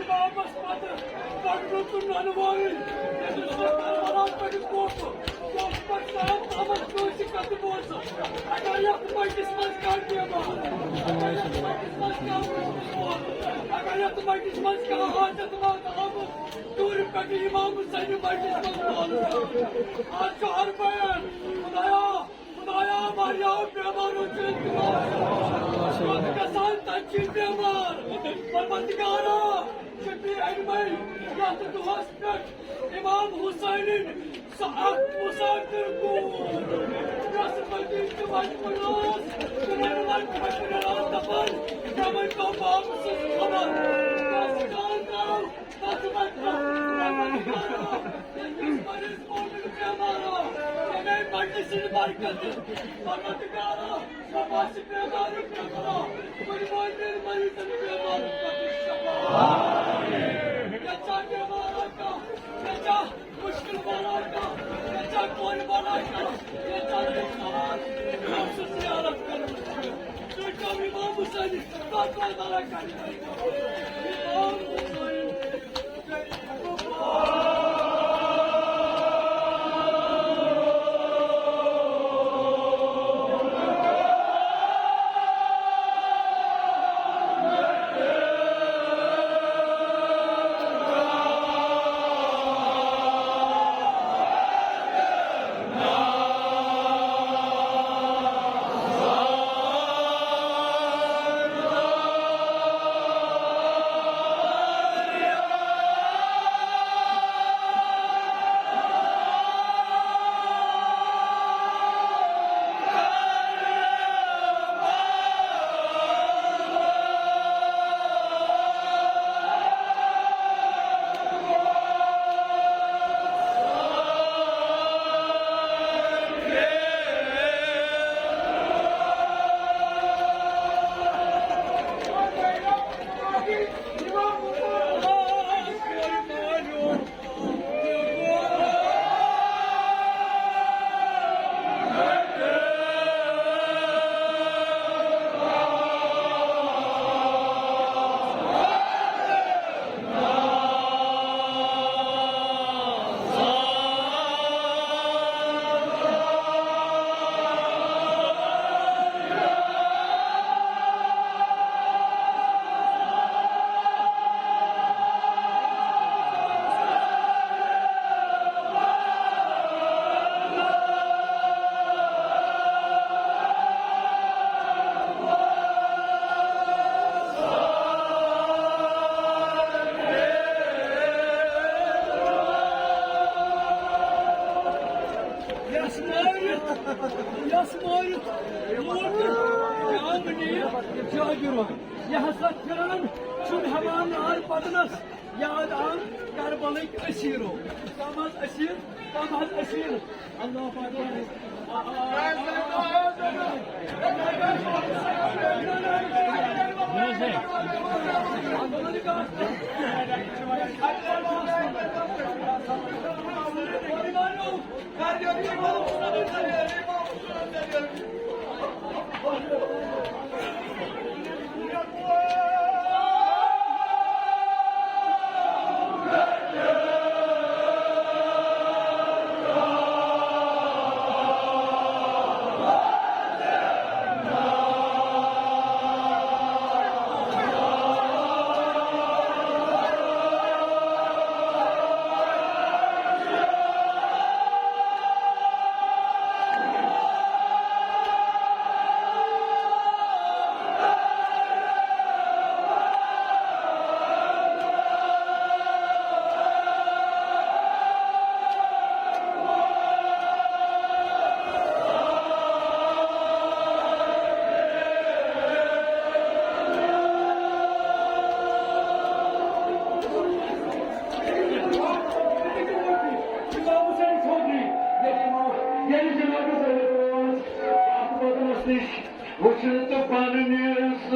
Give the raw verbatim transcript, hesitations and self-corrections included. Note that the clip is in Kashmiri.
واپس پتہٕ پکنُک تہٕ نۄنہٕ وٲرۍ، ییٚمِس نہٕ کربلاہس پٮ۪ٹھ کوٚپ، کوٚپ پتہٕ صاحب تامَتھ کٲنٛسہِ کتھِ بوزُن۔ اگر یتھ مجلس منٛز کانٛہہ بیمار، اگر یتھ مجلس منٛز کانٛہہ بیمار، اگر یتھ مجلس منٛز کانٛہہ حاجت منٛد آمُت، دوٗرِ پٮ۪ٹھٕ امام حسینہِ مجلس منٛز بولُن۔ آز چھُ ہر بیان، خدایا، خدایا، واریاہو بیمارو چھُ انتقال۔ توتہِ گژھان تَتہِ چھِ بیمار۔ پروردگارا، شفیع علمے، یَتھ دۄہَس پٮ۪ٹھ امام حسینٕنۍ سُہ اکھ مسافر کوٗر، یۄس مدیٖنہٕ چہِ وَتہِ کُن ٲس، تِمَن وَتہِ پٮ۪ٹھ ٲس دَپان، مےٚ ؤنۍ تو بابہٕ سٕنٛز خبر۔ یۄس جان درٛاو، تَتھ وَتہِ پٮ۪ٹھ، پروردگارا، ییٚمِس مریض مومن بیمار آو، تَمے مجلسٕچ برکت۔ پروردگارا، شفا چھِ بیمارن پٮ۪ٹھ کران، کُنہِ مٲنۍ مریضن بیمارن پٮ۪ٹھ شفا۔ ییٚتہِ چھا بیمار آسان، ییٚتہِ چھا مُشکِل والا آسان، ییٚتہِ چھا کورِ والا آسان، ییٚتہِ چھا رِشتہٕ دار، یِمن چھُ زیارت کرُن۔ تُہۍ چھِو امام حسینٕکۍ، تۄہہِ کۄس بلاے کرِ؟ امام حسین۔ مٲرِتھ، لوٗٹِتھ، جام نِیہِ جابِرُن۔ یہِ ہسا پھِران چھُم ہٮ۪وان نار پتنس، یاد آو کربلٕکۍ اسیٖرو۔ کم حظ اسیٖر، کم حظ اسیٖر۔ اللہ اکبر۔ وٕچھِو تہٕ پننِس